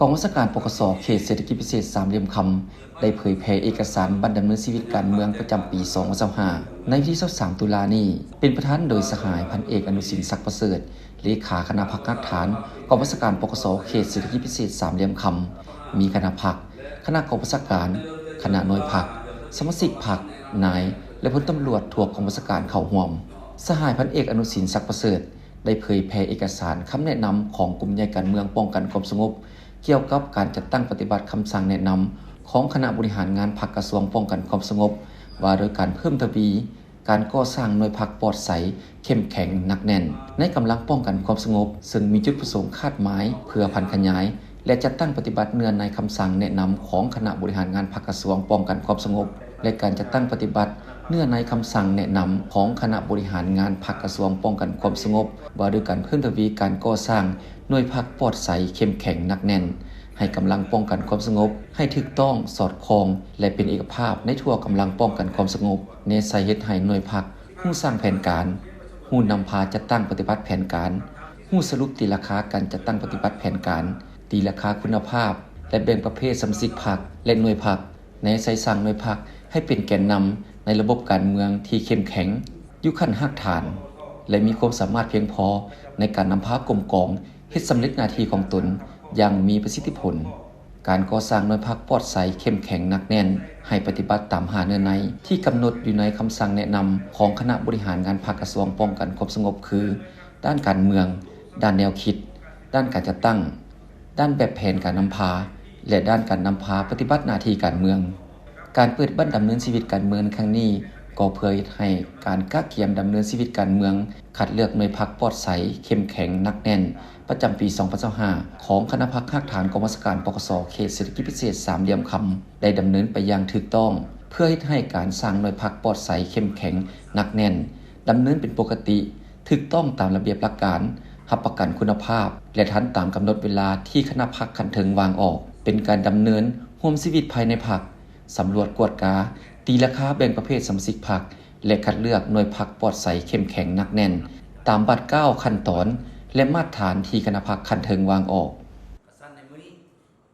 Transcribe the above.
ກອງບັນຊາການ ປກສ ເຂດເສດຖະກິດພິເສດສາມຫຼ່ຽມຄຳ ໄດ້ເຜີຍແຜ່ເອກະສານບັດດຳເນີນຊີວິດການເມືອງປະຈຳປີສອງພັນຊາວຫ້າ ໃນວັນທີຊາວສາມຕຸລານີ້ ເປັນປະທານໂດຍສະຫາຍພັນເອກ ອະນຸສິນ ສັກປະເສີດ ເລຂາຄະນະພັກຮາກຖານ ກອງບັນຊາການ ປກສ ເຂດເສດຖະກິດພິເສດສາມຫຼ່ຽມຄຳ, ມີຄະນະພັກ, ຄະນະກອງບັນຊາການ, ຄະນະໜ່ວຍພັກ, ສະມາຊິກພັກ, ນາຍ ແລະ ພົນຕຳຫຼວດທົ່ວກອງບັນຊາການເຂົ້າຮ່ວມ. ສະຫາຍພັນເອກ ອະນຸສິນ ສັກປະເສີດ ໄດ້ເຜີຍແຜ່ເອກະສານຄຳແນະນຳຂອງກຸ່ມໃຫຍ່ການເມືອງປ້ອງກັນຄວາມສະຫງົບ ກ່ຽວກັບການຈັດຕັ້ງປະຕິບັດຄຳສັ່ງແນະນຳຂອງຄະນະບໍລິຫານງານພັກກະຊວງປ້ອງກັນຄວາມສະຫງົບ ວ່າໂດຍການເພີ່ມທະວີການກໍ່ສ້າງໜ່ວຍພັກປອດໃສ ເຂັ້ມແຂງ ໜັກແໜ້ນ ໃນກຳລັງປ້ອງກັນຄວາມສະຫງົບ, ເຊິ່ງມີຈຸດປະສົງຄາດໝາຍເພື່ອຜັນຂະຫຍາຍ ແລະ ຈັດຕັ້ງປະຕິບັດເນື້ອໃນຄຳສັ່ງແນະນຳຂອງຄະນະບໍລິຫານງານພັກກະຊວງປ້ອງກັນຄວາມສະຫງົບ ແລະ ການຈັດຕັ້ງປະຕິບັດເນື້ອໃນຄຳສັ່ງແນະນຳຂອງຄະນະບໍລິຫານງານພັກກະຊວງປ້ອງກັນຄວາມສະຫງົບ ວ່າໂດຍການເພີ່ມທະວີການກໍ່ສ້າງໜ່ວຍພັກປອດໃສ ເຂັ້ມແຂງ ໜັກແໜ້ນ ໃຫ້ກຳລັງປ້ອງກັນຄວາມສະຫງົບໃຫ້ຖືກຕ້ອງ, ສອດຄ່ອງ ແລະ ເປັນເອກະພາບໃນທົ່ວກຳລັງປ້ອງກັນຄວາມສະຫງົບ, ແນໃສ່ເຮັດໃຫ້ໜ່ວຍພັກຮູ້ສ້າງແຜນການ, ຮູ້ນຳພາຈັດຕັ້ງປະຕິບັດແຜນການ, ຮູ້ສະຫຼຸບຕີລາຄາການຈັດຕັ້ງປະຕິບັດແຜນການ, ຕີລາຄາຄຸນນະພາບ ແລະ ແບ່ງປະເພດສະມາຊິກພັກ ແລະ ໜ່ວຍພັກ, ແນໃສ່ສ້າງໜ່ວຍພັກໃຫ້ເປັນແກນນຳໃນລະບົບການເມືອງທີ່ເຂັ້ມແຂງຢູ່ຂັ້ນຮາກຖານ ແລະ ມີຄວາມສາມາດພຽງພໍໃນການນຳພາກົມກອງເຮັດສຳເລັດໜ້າທີ່ຂອງຕົນຢ່າງມີປະສິດທິຜົນ. ການກໍ່ສ້າງໜ່ວຍພັກປອດໃສ ເຂັ້ມແຂງ ໜັກແໜ້ນ ໃຫ້ປະຕິບັດຕາມຫ້າເນື້ອໃນທີ່ກຳນົດຢູ່ໃນຄຳສັ່ງແນະນຳຂອງຄະນະບໍລິຫານງານພັກກະຊວງປ້ອງກັນຄວາມສະຫງົບ ຄື ດ້ານການເມືອງ, ດ້ານແນວຄິດ, ດ້ານການຈັດຕັ້ງ, ດ້ານແບບແຜນການນຳພາ ແລະ ດ້ານການນຳພາປະຕິບັດໜ້າທີ່ການເມືອງ. ການເປີດບັດດຳເນີນຊີວິດການເມືອງໃນຄັ້ງນີ້ ກໍເພື່ອເຮັດໃຫ້ການກະກຽມດຳເນີນຊີວິດການເມືອງ, ຄັດເລືອກໜ່ວຍພັກປອດໃສ, ເຂັ້ມແຂງ, ໜັກແໜ້ນ ປະຈຳປີສອງພັນຊາວຫ້າ ຂອງຄະນະພັກຮາກຖານກອງບັນຊາການ ປກສ ເຂດເສດຖະກິດພິເສດສາມຫຼ່ຽມຄຳ ໄດ້ດຳເນີນໄປຢ່າງຖືກຕ້ອງ ເພື່ອເຮັດໃຫ້ການສ້າງໜ່ວຍພັກປອດໃສ, ເຂັ້ມແຂງ, ໜັກແໜ້ນ ດຳເນີນເປັນປົກກະຕິ, ຖືກຕ້ອງຕາມລະບຽບຫຼັກການ, ຮັບປະກັນຄຸນນະພາບ ແລະ ທັນຕາມກຳນົດເວລາທີ່ຄະນະພັກຂັ້ນເທິງວາງອອກ, ເປັນການດຳເນີນຮ່ວມຊີວິດພາຍໃນພັກ, ສຳຫຼວດກວດກາ, ຕີລາຄາແບ່ງປະເພດສະມາຊິກພັກ ແລະ ຄັດເລືອກໜ່ວຍພັກປອດໃສ, ເຂັ້ມແຂງ, ໜັກແໜ້ນ ຕາມບາດກ້າວ, ຂັ້ນຕອນ ແລະ ມາດຖານທີ່ຄະນະພັກຂັ້ນເທິງວາງອອກ.